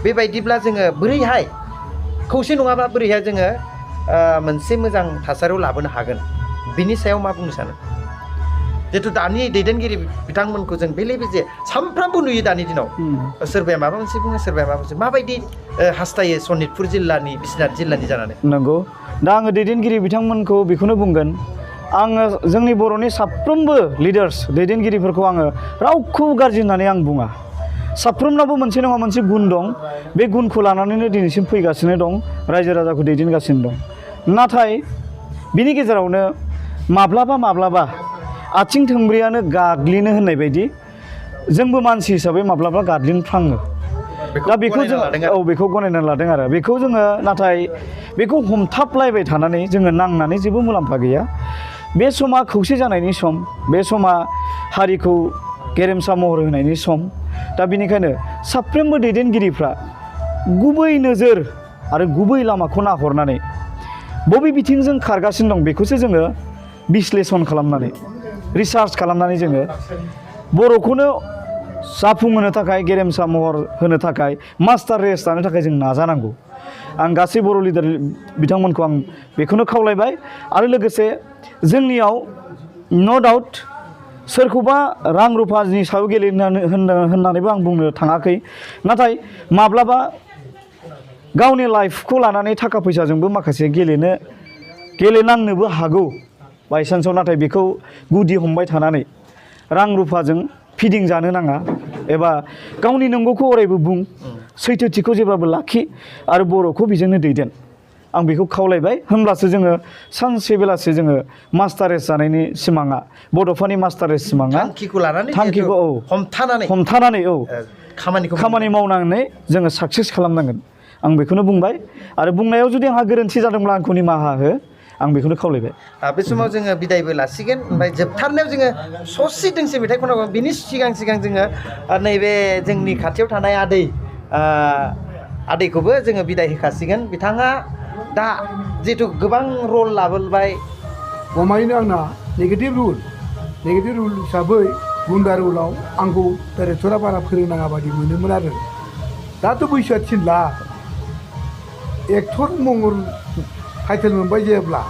बेबायदिब्ला जोङो बोरैहाय खौसे नङाबा बोरैहाय जोङो मोनसे मोजां थासारियाव लाबोनो हागोन बिनि सायाव मा बुंनो सानो जिहेतु दानि दैदेनगिरि बिथांमोनखौ जों बेले बेजे सानफ्रामबो नुयो दानि दिनाव सोरबाया माबा मोनसे बुङो सोरबाया माबा मोनसे माबायदि हास्थायो सनितपुर जिल्लानि बिश्वनाथ जिल्लानि जानानै नंगौ दा आङो दैदेनगिरि बिथांमोनखौ बेखौनो बुंगोन आङो जोंनि बर'नि साफ्रोमबो लिडार्स दैदेनगिरिफोरखौ आङो रावखौबो गाज्रि होननानै आं बुङा साफ्रोमनावबो मोनसे नङा मोनसे गुन दं बे गुनखौ लानानैनो दिनैसिम फैगासिनो दं रायजो राजाखौ दैदेनगासिनो दं नाथाय बिनि गेजेरावनो माब्लाबा आथिं थोंब्रैयानो गाग्लिनो होननाय बायदि जोंबो मानसि हिसाबै माब्लाबा गाग्लिनफ्राङो दा बेखौ जों बेखौ गनायनानै लादों आरो बेखौ जोङो नाथाय बेखौ हमथाबलायबाय थानानै जोङो नांनानै जेबो मुलाम्फा गैया बे समा खौसे जानायनि सम बे समा हारिखौ गेरेमसा महर होनायनि सम दा बेनिखायनो साफ्रोमबो दैदेनगिरिफ्रा गुबै नोजोर आरो गुबै लामाखौ नाहरनानै बबे बिथिंजों खारगासिनो दं बेखौसो जोङो बिश्लेषण खालामनानै रिसार्च खालामनानै जोङो बर'खौनो जाफुंहोनो थाखाय गेरेमसा महर होनो थाखाय मास्टार रेस लानो थाखाय जों नाजानांगौ आं गासै बर' लिडार बिथांमोनखौ आं बेखौनो खावलायबाय आरो लोगोसे जोंनियाव न' डाउट सोरखौबा रां रुफानि सायाव होननानैबो आं बुंनो थाङाखै नाथाय माब्लाबा गावनि लाइफखौ लानानै थाखा फैसाजोंबो माखासे गेलेनांनोबो हागौ बायसान्सआव नाथाय बेखौ गुदि हमबाय थानानै रां रुफाजों फिदिं जानो नाङा एबा गावनि नंगौखौ अरायबो बुं सैथोथिखौ जेब्लाबो लाखि आरो बर'खौ बेजोंनो दैदेन आं बेखौ खावलायबाय होनब्लासो जोङो सानसे बेलासे जोङो मास्टार रेस जानायनि सिमाङा बड'फानि मास्टार रेस सिमाङा थांखिखौ हमथानानै खामानि मावनानै जोङो साक्सेस खालामनांगोन आं बेखौनो बुंबाय आरो बुंनायाव जुदि आंहा गोरोन्थि जादोंब्ला आंखौ निमाहा हो आं बेखौनो खावलायबाय बे समाव जोङो बिदायबो लासिगोन ओमफ्राय जोबथारनायाव जोङो ससे दोंसे मेथाइ खननांगौ बिनि सिगां जोङो नैबे जोंनि खाथियाव थानाय आदै आदैखौबो जोङो बिदाय होखासिगोन बिथाङा दा जिहेथु गोबां रल लाबोबाय गमायैनो आंना नेगेटिभ रुल हिसाबै गुन्दा रुलाव आंखौ डाइरेक्टरा बारा फोरोंनाङा बादि मोनोमोन आरो दाथ' बैसोआ थिनला एक्टर महर टाइटेल मोनबाय जेब्ला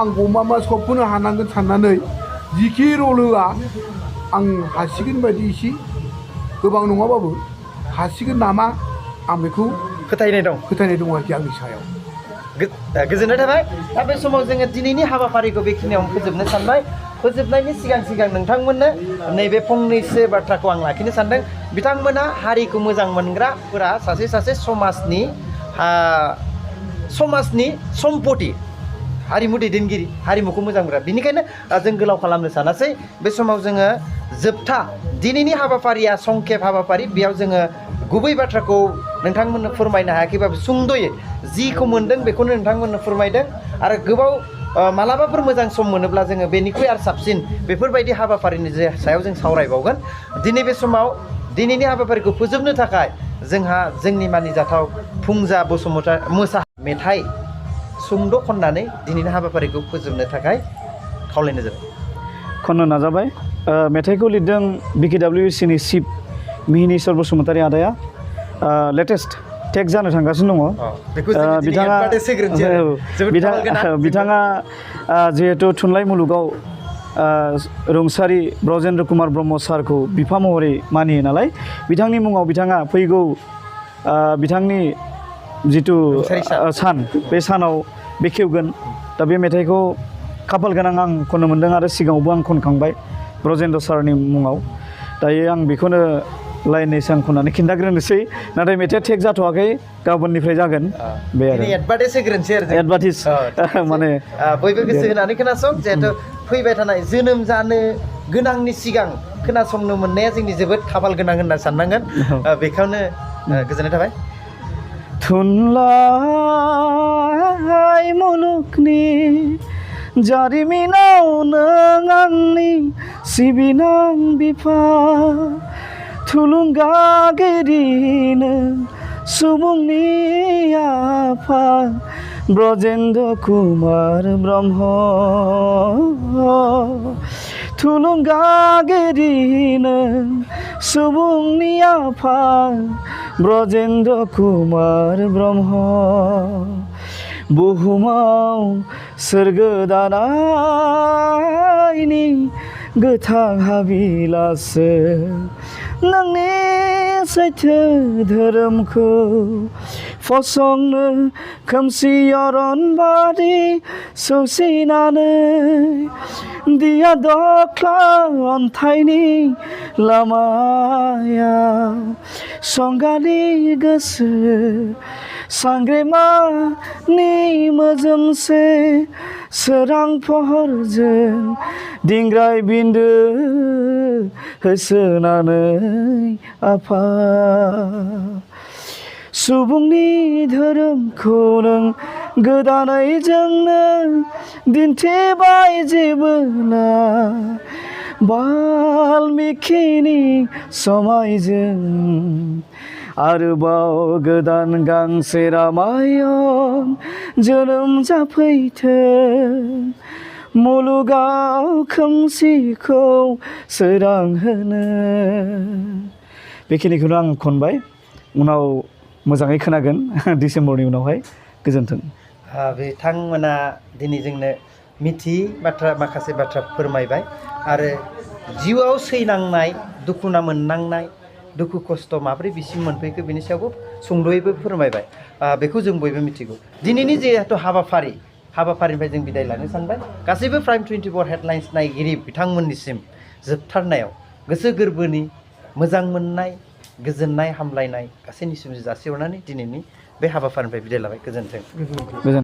आं मा सबखौनो हानांगोन साननानै जिखि रल होआ आं हासिगोन बायदि एसे गोबां नङाबाबो हासिगोन नामा आं बेखौ फोथायनाय दं आरोखि आंनि सायाव गोजोननाय थाबाय दा बे समाव जोङो दिनैनि हाबाफारिखौ बेखिनियावनो फोजोबनो सानबाय फोजोबनायनि सिगां नोंथांमोननो नैबे फंनैसो बाथ्राखौ आं लाखिनो सानदों बिथांमोना हारिखौ मोजां मोनग्राफोरा सासे समाजनि सम्पति हारिमु दैदेनगिरि हारिमुखौ मोजां मोनग्रा बेनिखायनो जों गोलाव खालामनो सानासै बे समाव जोङो जोबथा दिनैनि हाबाफारिया संखेब हाबाफारि बेयाव जोङो गुबै बाथ्राखौ नोंथांमोननो फोरमायनो हायाखैबाबो सुंद'यै जिखौ मोनदों बेखौनो नोंथांमोननो फोरमायदों आरो गोबाव मालाबाफोर मोजां सम मोनोब्ला जोङो बेनिख्रुइ आरो साबसिन बेफोरबायदि हाबाफारिनि सायाव जों सावरायबावगोन दिनै बे समाव दिनैनि हाबाफारिखौ फोजोबनो थाखाय जोंहा जोंनि मानिजाथाव फुंजा बसुमतारी मेथाइ सुंद' खननानै दिनैनि हाबाफारिखौ फोजोबनो थाखाय खावलायनाय जाबाय खननो नाजाबाय मेथाइखौ लिरदों BKWCनि चिफ मिहिनीश्वर बसुमतारी आदाया लेटेस्ट टेक जानो थांगासिनो दङ बिथाङा जिहेतु थुनलाइ मुलुगाव रुंसारि ब्रजेन्द्र कुमार ब्रह्म सारखौ बिफा महरै मानियो नालाय बिथांनि मुङाव बिथाङा फैगौ बिथांनि जिथु सान बे सानाव बेखेवगोन दा बे मेथाइखौ खाफाल गोनां आं खननो मोन्दों आरो सिगाङावबो आं खनखांबाय ब्रजेन्द्र सारनि मुङाव दायो आं बेखौनो लाइनैसो आं खननानै खिन्थाग्रोनोसै नाथाय मेथाइआ टेक जाथ'वाखै गाबोननिफ्राय जागोन बे आरो एडभार्टाइज होग्रोनोसै आरो एडभार्टाइज माने बयबो गोसो होनानै खोनासं जिहेथु फैबाय थानाय जोनोम जानो गोनांनि सिगां खोनासंनो मोननाया जोंनि जोबोद खाफाल गोनां होनना साननांगोन बेखौनो गोजोननाय थाबाय थुनलाइ मुलुगनि जारिमिनाव नों आंनि सिबिनां बिफा थुलुंगागिरिनो सुबुंनि आफा ब्रजेन्द्र कुमार ब्रह्म थुलुंगागिरिनो सुबुंनि आफा ब्रजेन्द्र कुमार ब्रह्म बुहुमाव सोरगो दानायनि गोथां हाबिलासो नोंनि सैथो धोरोमखौ फसंनो खोमसि अरनबारि सौसिनानै दिया दख्ला अन्थाइनि लामायाव संगालि गोसो सांग्रेमानि मोजोमसे सोरां फहरजों दिंग्राय बिन्दो होसोनानै आफा सुबुंनि धोरोमखौ नों गोदानै जोंनो दिन्थिबाय जेबोला बाल्मिकिनि समायजों आरोबाव गोदान गांसे रामायण जोनोम जाफैथों मुलुगाव खोमसिखौ सोरां होनो बेखिनिखौनो आं खनबाय उनाव मोजाङै खोनागोन डिसेम्बरनि उनावहाय गोजोन्थों बिथांमोना दिनै जोंनो मिथियै माखासे बाथ्रा फोरमायबाय आरो जिउआव सैनांनाय दुखुना मोननांनाय दुखु खस्थ' माब्रै बिसिम मोनफैखो बेनि सायावबो सुंद'यैबो फोरमायबाय बेखौ जों बयबो मिथिगौ दिनैनि जिहेथु हाबाफारिनिफ्राय जों बिदाय लानो सानबाय गासैबो प्राइम 24 हेडलाइन्स नायगिरि बिथांमोननिसिम जोबथारनायाव गोसो गोरबोनि मोजां मोननाय गोजोननाय हामलायनाय गासैनिसिम जासिहरनानै दिनैनि बे हाबाफारिनिफ्राय बिदाय लाबाय गोजोन्थों